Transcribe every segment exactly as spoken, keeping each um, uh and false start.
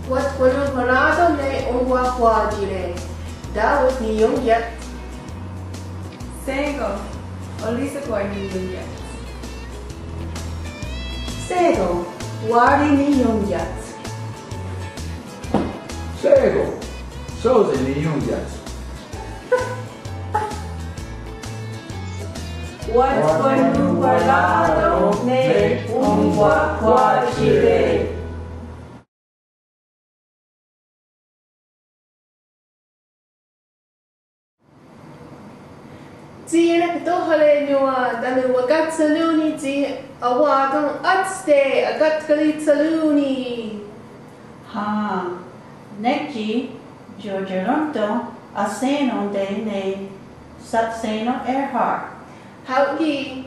Wa'tkwanonhwerá:ton' ne onkwawá:tsire'. Tá:wit niiónkiats. Shé:kon, oríhsakwar niiónkiats. Shé:kon, Wári niiónkiats. Shé:kon, Sose niiónkiats. Wa'tkwanonhwerá:ton' ne onkwawá:tsire'. Tsi iena'tóhare' nòn:wa tánon wakatshennón:ni' tsi awá:ton' átste' akatkaritsherón:ni'. Hen, nek tsi ioierón:ton' ahsé:nonte' ne satshennón:ni' è:rhar. Hao' ki'.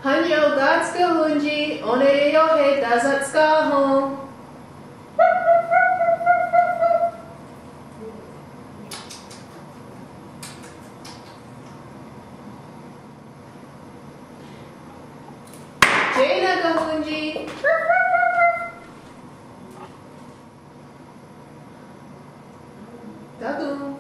Hánio, kátske' kahòn:tsi, ó:nen ieióhe' tasatská:hon'. Tsé:nen kahòn:tsi. Takón.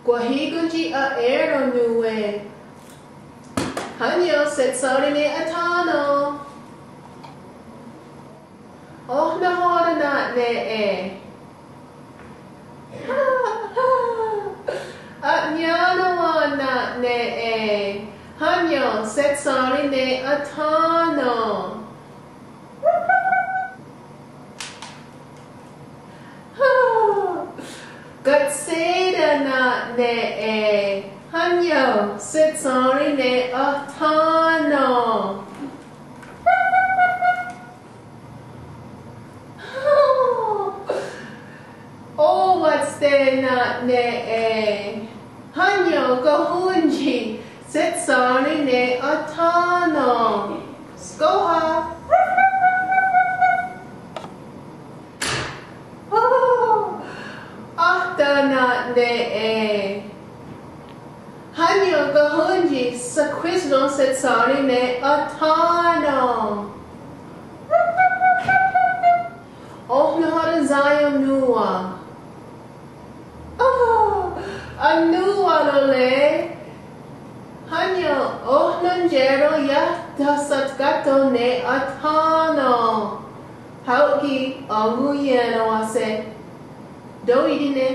Kwah í:ken tsi a'è:ron' nón:we. Hánio, setshà:ri ne athèn:ron'. Oh nahò:ten' nà:'a nè:'e? A'nià:nawen' nà:'a nè:'e. Hánio, setshà:ri ne athèn:ron'. Katshé:ta nà:'a nè:'e. Hánio, setshà:ri ne athèn:ron'. Owátste' nà:'a nè:'e. Hánio, kahòn:tsi, setshà:ri ne athèn:ron'. Skó:ha. Áhta nà:'a nè:'e. Hánio, kahòn:tsi, sakhwísron' setshà:ri ne athèn:ron'. Oh nahò:ten' tsá:ien nòn:wa? Á:, anòn:warore'. Hánio, oh nontié:ren' iah tahsatkáhtho' ne athèn:ron'. Hao' ki', enkwaié:nawa'se'. Tó:witi ne.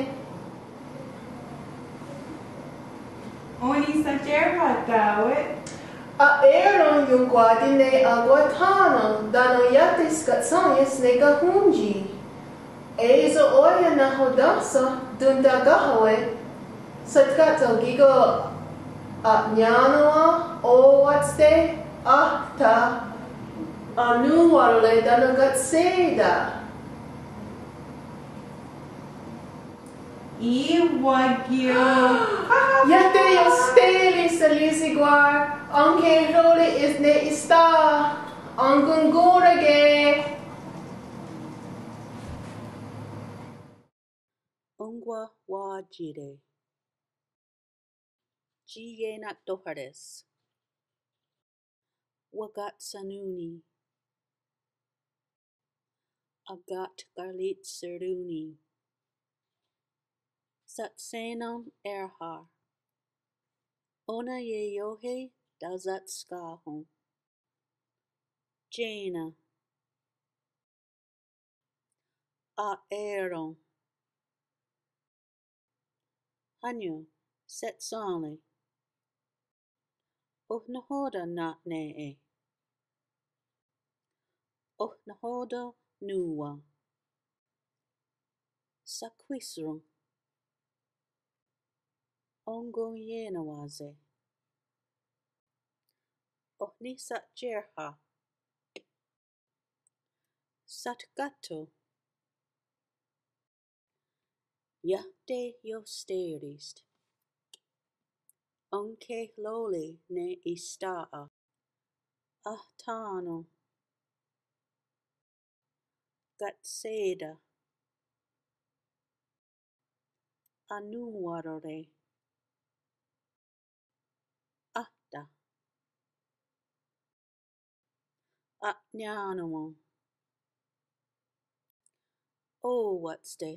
Ó:ni satiérha' tá:wit. A'è:ron' ionkwá:ti ne akwathèn:ron' tánon iah teska'shà:ies ne kahòn:tsi. É:so ó:ia nahoténhsa tontakáhewe'. Satkáhtho' ki' kó: a'nià:nawen', owátste', áhta, anòn:warore' tánon katshé:ta. Í:wa ki'. Iah teiosté:ri' sahsí:kwa, enkehró:ri' í:se' ne ísta', enkonkó:rake'. Onkwawá:tsire'. Tsi iena'tóhares. Wakatshennón:ni'. Akatkaritsherón:ni'. Satshennón:ni' è:rhar. Ó:nen ieióhe' tasatskà:hon'. Tsé:nen. A'è:ron'. Hánio, setshà:ri. Oh nahò:ten' nà:'a nè:'e? Oh nahò:ten' nòn:wa? Sakhwísron'. Enkwaié:nawa'se'. Oh nisatiérha'? Satkáhtho'. Iah teiosté:ris. Enkehró:ri' ne ísta'. Athèn:ron'. Katshé:ta. Anòn:warore'. Ah, A'niá:nonwen. Ówa'ste.